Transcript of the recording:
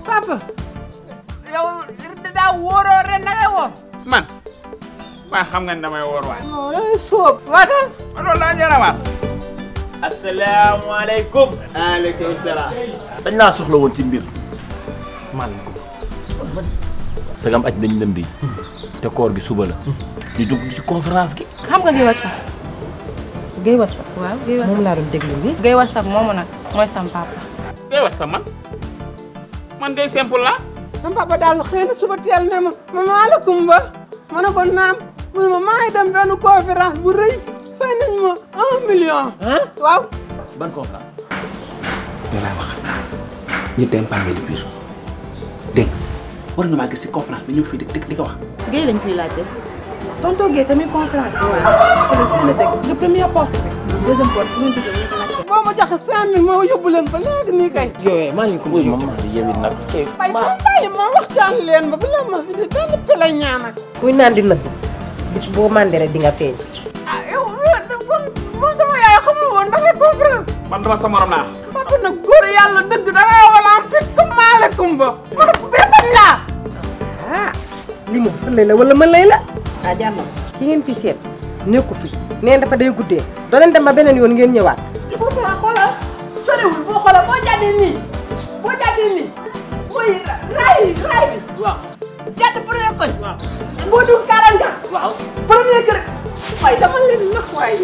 papa yow daa wóoroo ren da ngay woor man waa xam nga ne damay woor waay non day soob waatal loolu laa jarawaat asalaamaaleykum aleykum salaam dañ laa soxla woon ci mbir maaleykum sagam aj dañ dem di te koor gi suba la ñu dugg ci conférence gi xam nga Guèye WhatsApp. Guèye WhatsApp waaw Guèye WhatsApp moom laa doon déglu nii. Guèye WhatsApp moomu nag mooy sam papa. ngay wax sa man ngay simple la sama papa daal xëy na suba teel ne ma maaleykum ba ma ne ko naam mu ne ma maa ngi dem benn conférence bu rëy fay nañ ma 1 million waaw ban conférence yow laay wax ñëpp dem pameli biir dégg war nga maa gis si conférence bi ñëw fii di ko wax Guèye lañ fiy laajte. tonton Guèye tamit conférence. waaw fii la dëgg nga première porte deuxième porte bu ñu duggee ñu ko laajte. boo ma joxe 5000 ma yóbbu leen fa léegi nii kay yooyu maaleykum moom yow it nag bay ma bàyyi ma waxtaan leen ba fi la ma di benn fi la ñaanal kuy naan di nëbb bis boo mandere di nga feeñ. ah yow kon moom sama yaay xamul woon dafay conférence man dama sa morom laa papa nag góor yàlla dëgg da ngay wala am fit comme maaleykum ba ma ne ko bee fan laa ah lii moom fan lay la wala mën lay la. ah jàmm ki ngeen fi seet nekku fi neen dafa day guddee doo leen dem ba beneen yoon ngeen ñëwaat. pourtant xoolal soriwul boo xoolal boo jàddee nii mooy raay bi waaw jàdd premier koñ waaw boo dugg 40 waaw premier kër waaye dama leen nax waaye